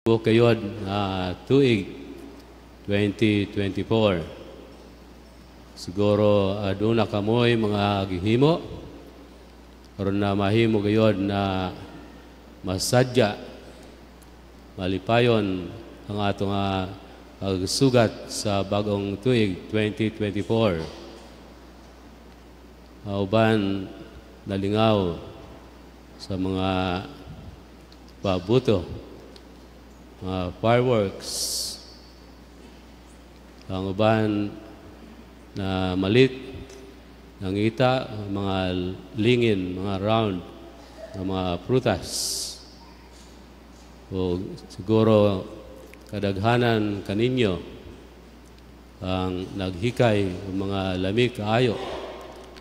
Gayod nga tuig 2024. Siguro aduna kamoy mga gihimo aron na mahimo gayod na masadya, malipayon ang atong pagsugat sa bagong tuig 2024. Uban nalingaw sa mga pabuto, mga fireworks. Ang uban na malit, nangita, mga lingin, mga round, na mga prutas. O siguro kadaghanan kaninyo ang naghikay o mga lami kaayo,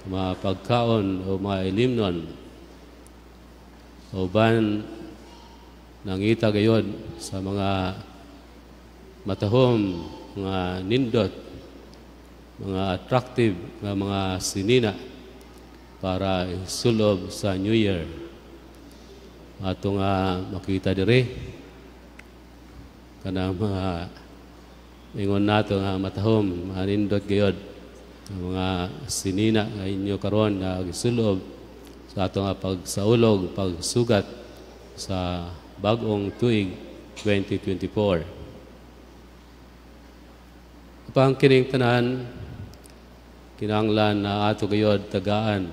mga pagkaon o mga ilimnon. Uban nangita gayod sa mga matahom, mga nindot, mga attractive nga mga sinina para isulob sa New Year. Ato nga makita diri kanang mga ingon nato nga matahom, mga nindot gayod ang mga sinina nga inyo karon nga gisulob sa ato nga pagsaulog, pagsugat sa bag-ong tuig 2024. Apang kining tanan, kinahanglan na ato gayod tagaan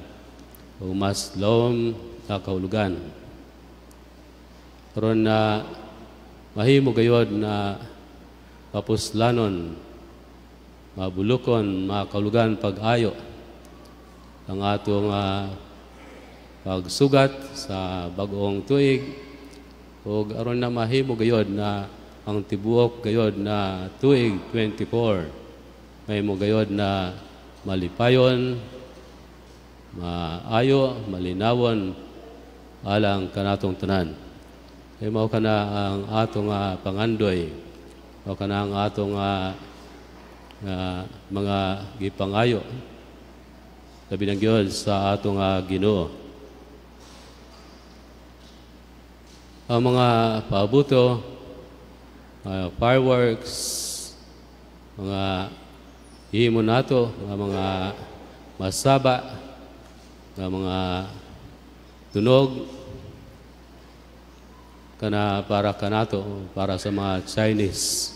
o mas lawom na kahulugan. Aron na mahimo gayod na mapuslanon, mabulukon, makahulugan pag-ayo ang atong pagsugat sa bag-ong tuig ug aron na mahimo gayod na ang tibuok gayod na tuig 24 mahimo gayod na malipayon, maayo, malinawon alang kanatong tanan. Kay mao kana ang atong pangandoy, mao kana ang atong mga gipangayo labi na gyud sa atong Ginoo. Ang mga pabuto, fireworks, mga himo nato, mga masaba, mga tunog, kana para kanato, para sa mga Chinese,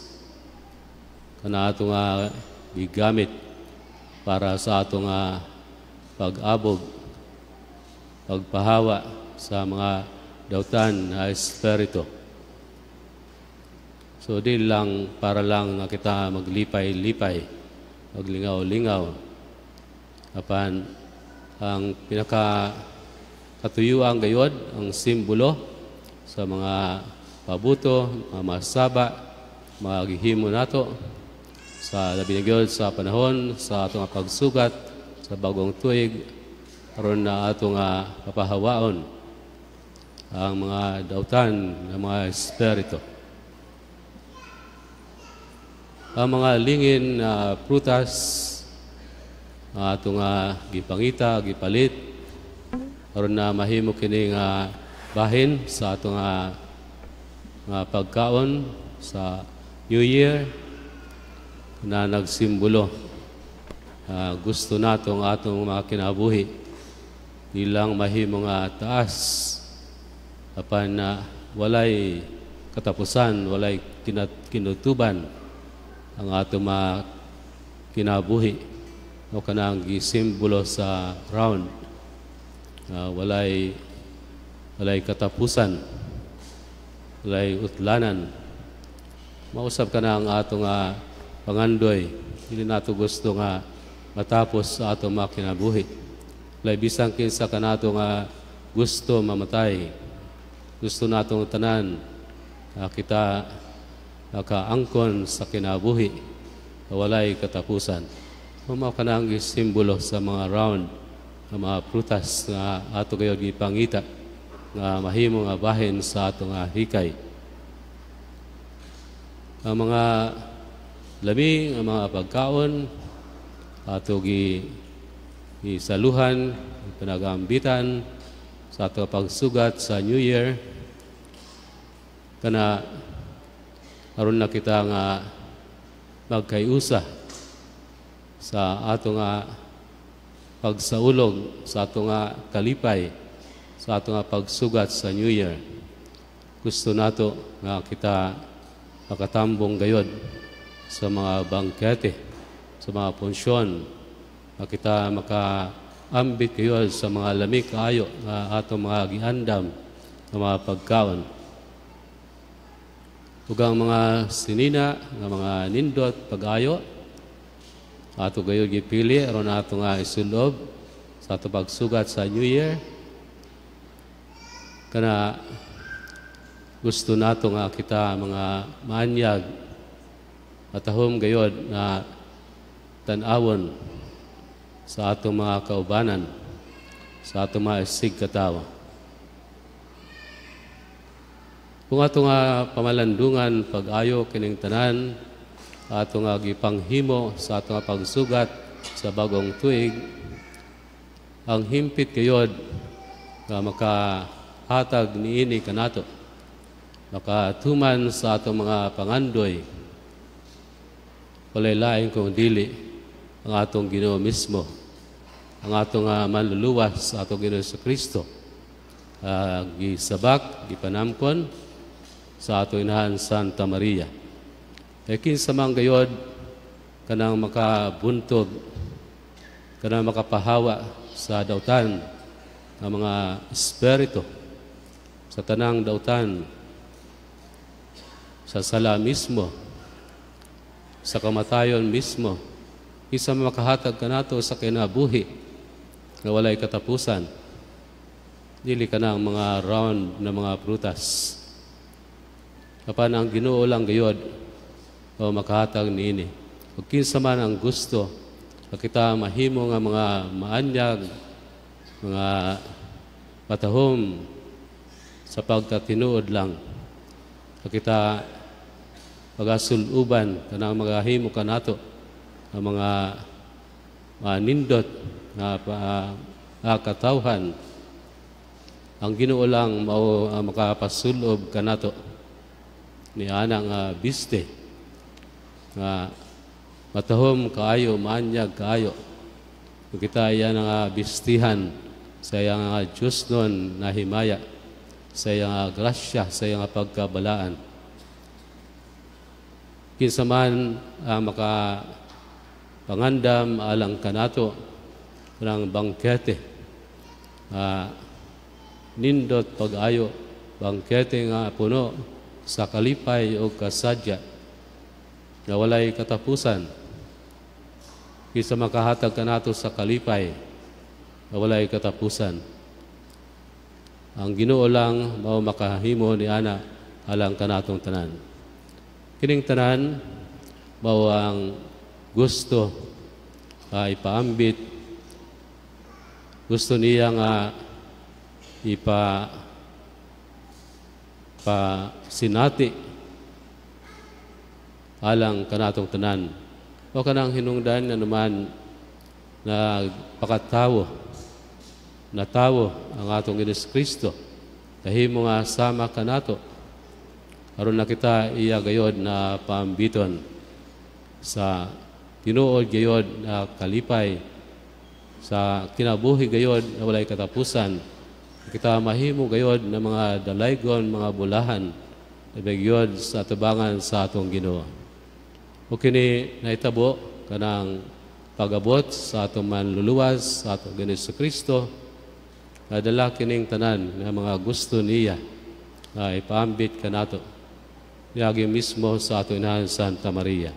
kana ato nga gigamit para sa ato nga pag-abog, pagpahawa sa mga dautan na espiritu. So di lang para lang nga kita maglipay-lipay, maglingaw-lingaw. Apan ang pinaka katuyuan gayod, ang simbolo sa mga pabuto, mga masaba, mga gihimo nato sa labi na gyud sa panahon sa atong pagsugat sa bagong tuig aron na atong papahawaon ang mga dautan ng mga espiritu. Ang mga lingin na prutas atong gipangita, gipalit aron na mahimo kini nga bahin sa atong nga pagkaon sa New Year na nagsimbolo. Gusto nato ang atong mga kinabuhi ilang mahimo nga taas apan na walay katapusan, walay kinutuban ang atong mga kinabuhi o kanang gisimbolo sa round. Walay katapusan, walay utlanan. Mausab ka na ang atong pangandoy. Hindi nato gusto nga matapos sa atong mga kinabuhi. Walay bisan kinsa kanato nga gusto mamatay. Gusto natong tanan kita nakaangkon sa kinabuhi walay katapusan. Mao kana ang simbolo sa mga round nga mga prutas nga ato gayod gipangita nga mahimo nga bahin sa atong hikay. Ang mga lami nga mga pagkaon ato gi gisaluhan, panagambitan sa ato pagsugat sa New Year kana. Aron na kita nga magkayusa sa ato nga pagsaulog, sa ato nga kalipay, sa ato nga pagsugat sa New Year. Gusto nato nga kita makatambong gayod sa mga bangkete, sa mga punsyon, nga kita makaambit gayod sa mga lami kaayo nga atong mga giandam nga mga pagkaon. Ug ang mga sinina nga mga nindot pag-ayo ato gayod gipili aron ato nga isulob sa ato pagsugat sa New Year. Kana gusto nato nga kita mga maanyag, matahom gayod nga tan-awon sa atong mga kaubanan, sa atong mga isigkatawo. Kung ato nga pamalandungan pag-ayo kining tanan, ato nga gipanghimo sa ato nga pagsugat sa bagong tuig, ang himpit gayod nga makahatag niini kanato, makatuman sa atong mga pangandoy, walay lain kung dili ang atong Ginoo mismo, ang atong manluluwas sa atong Ginoo sa Kristo, gisabak, gipanamkon sa atong inahan Santa Maria. E kinsa man gayod kanang makabuntog, kanang makapahawa sa dautan ng mga espiritu, sa tanang dautan, sa sala mismo, sa kamatayon mismo, kinsa makahatag kanato sa kinabuhi nga walay katapusan, dili kanang mga round na mga prutas. Apan ang Ginoo lang gayod o makahatag niini. Ug kinsa man ang gusto nga kita mahimo nga mga maanyag, mga patahom sa pagkatinuod lang, nga kita pagasuluban kanang magahimo kanato ang mga manindot nga katawhan, ang Ginoo lang mao ang makapasulob kanato ni ana nga biste nga matahom kaayo, maanyag kaayo. Kung kita iya nga bistihan sa iya nga Diyos nun na himaya, sa iya nga grasya, sa iya nga pagkabalaan. Kinsa man ang makapangandam alang kanato ng bangkete, nindot pag-ayo, bangkete nga puno sa kalipay o kasadya na walay katapusan. Kinsa makahatag kanato sa kalipay na walay katapusan, ang Ginoo lang mao makahimo ni ana alang kanatong tanan. Kining tanan mao ang gusto ipaambit, gusto niya nga ipa pa sinati alang kanatong tanan. O kanang hinungdan na naman na pakatawo, natawo ang atong Ginoong Kristo, kahimo nga sama kanato, aron na kita iya gayod na paambiton sa tinuod gayod na kalipay, sa kinabuhi gayod na walay katapusan. Kita mahimo gayod na mga dalaygon, mga bulahan, gayod sa tubangan sa atong Ginoo. O kini naitabo kanang pag-abot sa atong manluluwas, sa atong Ginoo sa Kristo, nadala kining tanan nga mga gusto niya na ipaambit kanato niagi mismo sa atong inahan Santa Maria.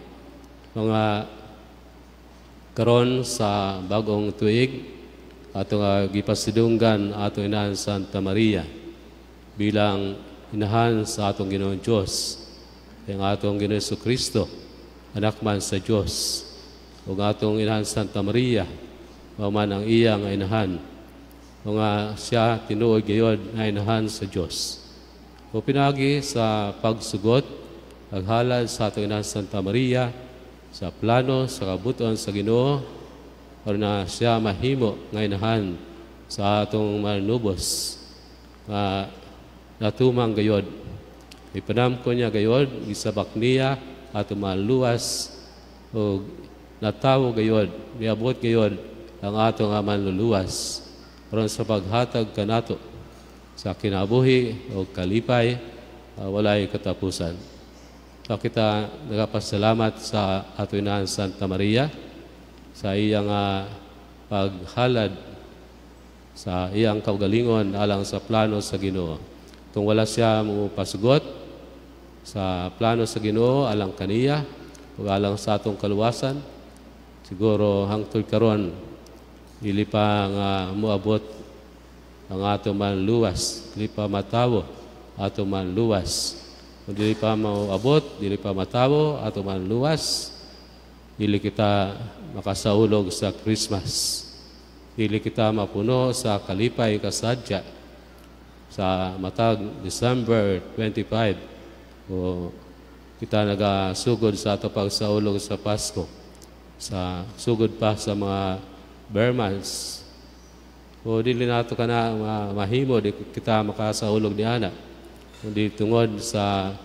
Mga karon sa bagong tuig, atong gipasidunggan atong inahan Santa Maria bilang inahan sa atong Ginoong Diyos, ang atong Ginoong Jesucristo, anak man sa Diyos. Ug atong inahan Santa Maria, mao man ang iya nga inahan, o nga siya tinuod gayod nga inahan sa Diyos. O pinagi sa pagsugot, paghalad sa atong inahan Santa Maria, sa plano, sa kabutuan sa Ginoo, aron na siya mahimo nga inahan sa atong manubos nga natumang gayod Ipanamko niya gayod, gisabak niya ato maluwas o natawo gayod, niabot gayod ang ato nga manluluwas aron sa paghatag kanato sa kinabuhi o kalipay walay katapusan. So kita nagapasalamat sa ato Inahan Santa Maria sa iyang paghalad sa iyang kaugalingon alang sa plano sa Ginoo. Kung wala siya mo pasugot sa plano sa Ginoo alang kaniya ug alang sa atong kaluwasan, siguro hangtod karon dili pa nga moabot ang ato manluwas, dili pa matawo ato manluwas. Kung dili pa moabot, dili pa matawo ato manluwas, dili kita makasaulog sa Christmas. Dili kita mapuno sa kalipay kasadya sa matag December 25 o kita nagasugod sa ato pagsaulog sa Pasko, sa sugod pa sa mga ber months. O dili nato kana mahimo, di kita makasaulog ni ana kundi tungod sa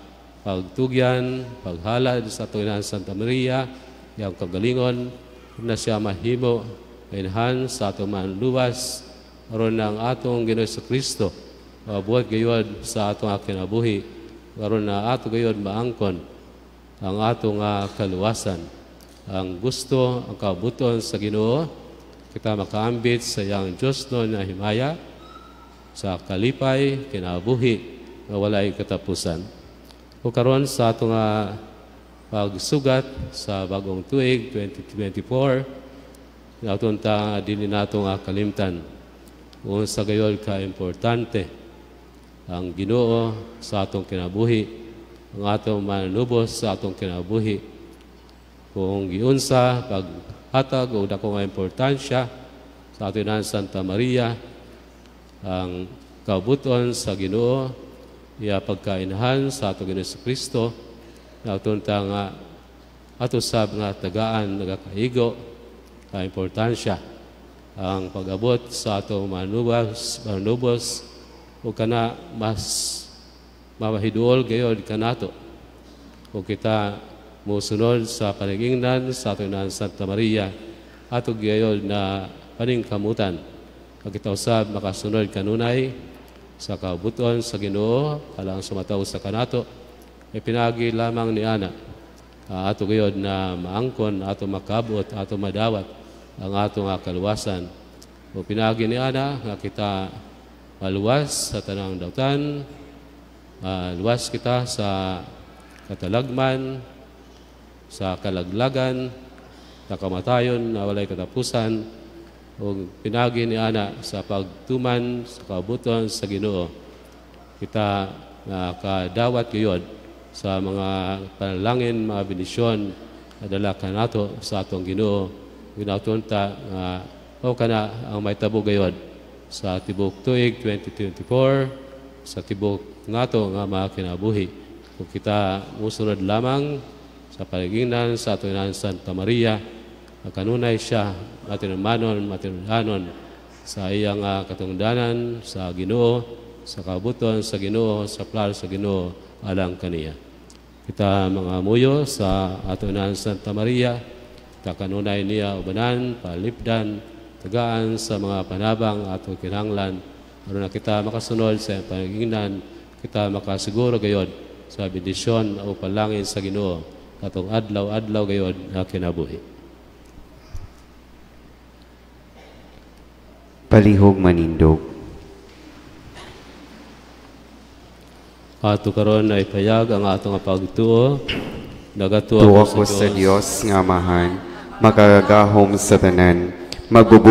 pagtugyan, paghalad sa atong Inahan Santa Maria, iyang kagalingon na siya mahimo inhan sa atong manluwas aron ang atong Ginoo sa Kristo mabuhat gayod sa atong kinabuhi, aron na ato gayod maangkon ang atong kaluwasan. Ang gusto, ang kabuton sa Ginoo, kita makaambit sa iyang Diyos no na himaya sa kalipay kinabuhi nga walay katapusan. O karon sa atong pagsugat sa bagong tuig 2024, aton ta dili nato nga kalimtan kung sa gayod ka importante ang Ginoo sa atong kinabuhi, ang atong manubos sa atong kinabuhi. Kung giunsa paghatag o dako nga importansya sa ato Inahan Santa Maria ang kabuton sa Ginoo, iya pagkainahan sa ato Ginoo sa Kristo, aton ta nga ato sab nga tagaan nagakaigo ka importansya ang pag-abot sa ato manubos o kana mas mamahiduol gayod kanato o kita mosunod sa panagingnan sa ato Inahan Santa Maria, ato gayod na paningkamutan kag kita usab makasunod kanunay sa kabuton sa Ginoo alang sumataw sa kanato ay pinagi lamang ni ana ato gayod na maangkon, ato makabot, ato madawat ang atong kaluwasan. O pinagi ni ana nga kita maluwas sa tanang dautan, luwas kita sa katalagman, sa kalaglagan, sa kamatayon na walay katapusan, o pinagi ni ana sa pagtuman sa kabuton sa Ginoo. Kita nakadawat gayod sa mga panalangin, mga bendisyon adala kanato sa atong Ginoo. Ginaton ta nga o kana ang mahitabo gayod sa tibok tuig 2024, sa tibok nato nga mga kinabuhi. Kung kita musunod lamang sa pagingnan sa atong Inahan Santa Maria, kanunay siya matinumanon, matinudanon sa iyang katungdanan sa Ginoo, sa kabuton sa Ginoo, sa plano sa Ginoo alang kaniya. Kita mga muyo sa atong Inahan Santa Maria, ta kanunay niya ubanan, palipdan, tagaan sa mga panabang atong kinahanglan aron na kita makasunod sa pagingnan, kita makasiguro gayod sa bendisyon o palangin sa Ginoo atong adlaw-adlaw gayod na kinabuhi. Palihog manindog. Ato karon ay payag ang atong pagtuo. Nagatuo ko sa Dios nga Amahan, makagagahom sa tanan, magbubuhat